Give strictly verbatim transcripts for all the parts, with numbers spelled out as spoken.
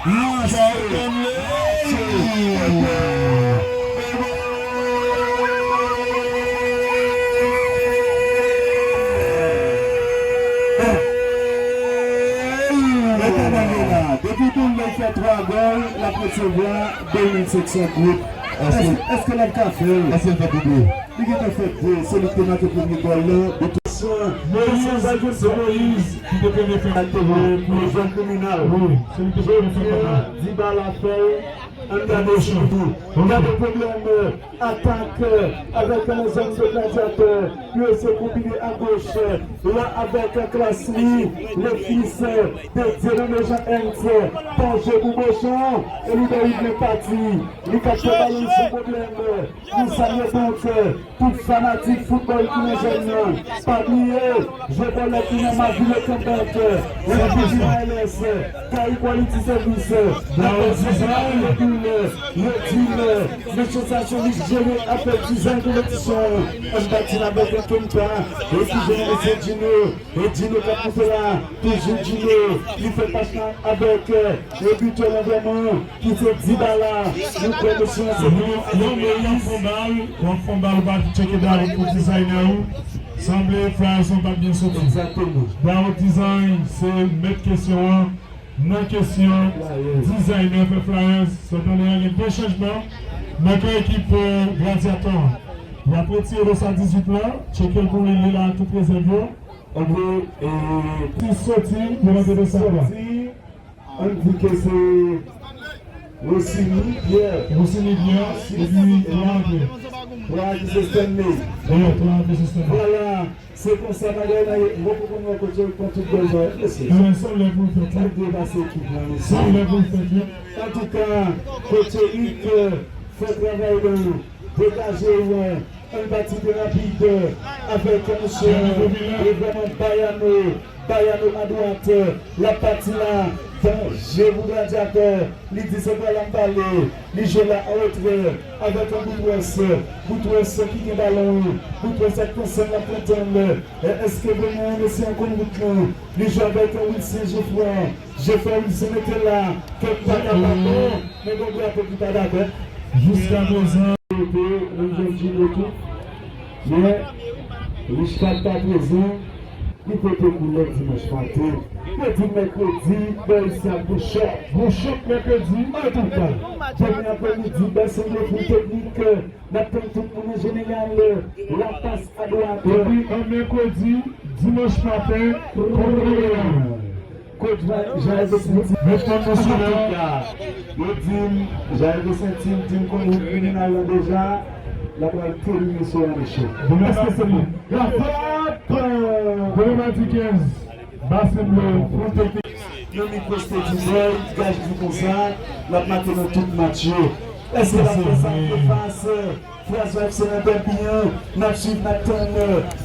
Depi Boulay fè twa gòl, l ap resevwa de mil senk san goud. Èske, èske l ap ka fè l? Èske l fè double? Li gentan fè de, se li ki te make premye gòl lan. Moyiz, se Moyiz ki te premye fè. Li te jwenn kriminal. Wi, se li ki te premye fè. Jodi a, Dibala fè l. Ann gade sitou. Gade pwoblèm, euh, atak, euh, avèk, euh, lèzòm de Gladyatè. Yo eseye konbine agoch, euh, la avèk, euh, Klasli, le fils, euh, de Dieu nommé Jean Ernst, euh, pa je pou Bochon, e li bay byen pati. Li kapte balon san pwoblèm, euh, nou salye donk, euh, tout fanatik foutbòl ki nan zòn nan. Pa bliye, jwe bòl la ki nan Mavile Kanbèk, euh, epi Israeles, euh, Kay Quality Service, euh, Dao Design. Yo di m, euh, mesye sa se li k jere afè dizay konpetisyon an. Ann bati l avèk Kempa, epi jere mesye Djino. E Djino k ap moute la, toujou Djino, li fè pas la avèk, euh, le butè lan vrèman, ki se Dibala. Nou kwè mesye an se Yon, yon Moyiz k ap fon bal, w ap fon bal, ou pa tcheke David pou dizayner ou. Sanble Flyers lan pa t byen soti. Egzakteman. David Design se mèt kesyon an. Nan kesyon dizayner fè Flyers, sètannè a gen de chanjman nan kan ekip, euh, Gladyatè an. Y ap retire dosye dizuit lan, tcheke l pou li, li la ak tout rezèv yo. Ok, e, ki soti, yo rantre de sa. Soti, ann di ke se Rosini Pierre. Rosini Pierre, epi twa antre. Twa ki se Stanley. Wi, twa antre se Stanley. Vwala, se konsa bagay la ye. Mwen poko konn wè kote yo pran tout gòl sa yo, mesye. Ebyen, se yon lè pou l fèt, wi. Sa k dwe pase ekip lan, mesye. Se yon lè pou l fèt, wi. Antouka, kote Ike fè travay lan, degaje w, Ann bati byen rapid avèk misye. E vrèman Bayano, Bayano adwat, l ap pati la. Danje pou Gladyatè. Li di se pa la m pale. Li jwe la an retrè avèk yon Boutwès. Boutwès ki gen balon. Boutwès ak Konsann l ap kontan l. E èske vrèman mesye an konn wout lan? Li jwe avèk Wilson Jefra. Jefra Wilson mete la. Kèk pa ka pa bon. Men gen drapo ki pa dakò. Jiska prezan. Mwen jwenn Djino tou. Men, jiska prezan, li pote koulè dimanch maten. Yo di mèkredi, bò isi a gwo chòk. Gwo chòk mèkredi. Antouka, demen aprèmidi, Basen Blo Full Technique, n ap tann tout moun an jeneral, lapas adwat. Epi, an mèkredi, dimanch maten, kont Montréal. Coach Jair Vicentin. Mèt kòm nasyonal. Yo di m, Jair Vicentin di m konn wout kriminal lan deja, l ap pral teri mesye a mesye. Èske se li? La frappe! Demen madi kenz, Basen Blo, Full Technique. Nan mikwo Steady Boy, gaj di konsa, l ap make nan tout match yo. Èske l ap fè sa an fas? Fraz F C nan dèbi an, n ap swiv, n ap tann,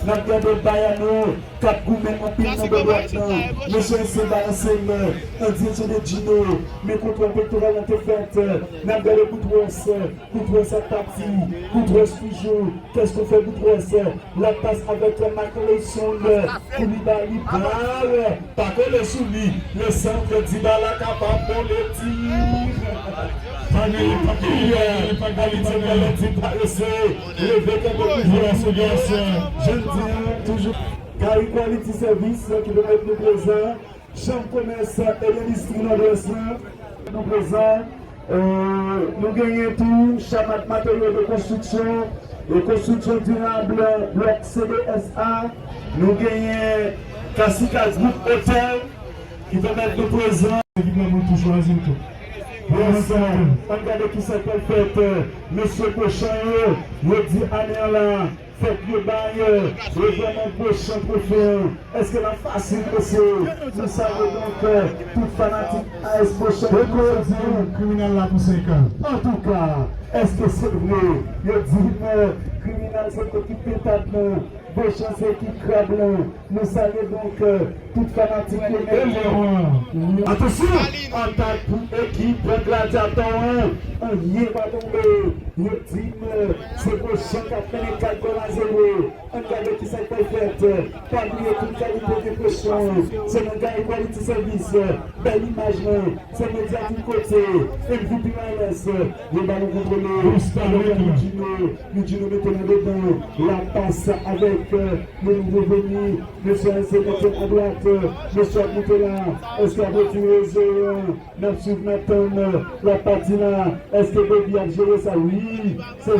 n ap gade Bayano k ap goumen anpil nan bò dwat lan. Mesye ese balanse l, an direksyon de Djino, men kontwòl pektoral lan te fèt. N ap gade Boutwès, Boutwès ap pati, Boutwès toujou, kèso fè Boutwès, la pas avèk Makaleyson, Koulibaly, bal. Pa kole sou li. Le centre, Dibala kapab, bon le tir. Pa genyen, pa genyen, pa genyen, pa genyen. Alitson Bèlè di parese. Leve kanpe pou jwe. Jan di an, toujou. Kari Quality Service ki pèmèt nou prezan. Chanm komès e endistri Nòdwès lan. Nou prezan. Euh, nou genyen tou Chamat Matériaux de Construction, de Construction Durable, Bloc C D S A. Nou genyen Kasika Group Hotel ki pèmèt nou prezan. Epi nan moun tou chwazi l tou. Bon, ann gade kisa k pral fèt, euh, mesye Kochan yo, yo di ane an la, fòk yo bay, euh, yo vrèman gwo chan twofe an. Èske l ap fasil, mesye? Nou salye donk, euh, tout fanatik A S Gwo Chan. Peko di kriminal la pou senk an. Antouka, èske se vre? Yo di m, euh, kriminal se kote ki pentad lan. Pwochan se ekip Krab lan. Nou salye donk, euh, tout fanatik yo nèt. Atansyon, atak pou ekip Gladyatò an. Anyen pa tonbe. Yo di m, euh, se Pwochan k ap mennen kat gòl a zewo. Ann gade kisa k pral fèt. Pa bliye tout kalite de pwochan se nan Guy Quality Service. Bèl imaj lan, se medya tout kote. M V P Wireless, yon balon kontwole. Youdjino, Youdjino mete nan dedan. La pas avèk, euh, le nouveau venu. Mesye a se mete a dwat. Mesye ap moute la. Èske ap retire zewo an? N ap swiv, n ap tann. L ap pati la. Èske Bobby ap jere sa? Wi. Se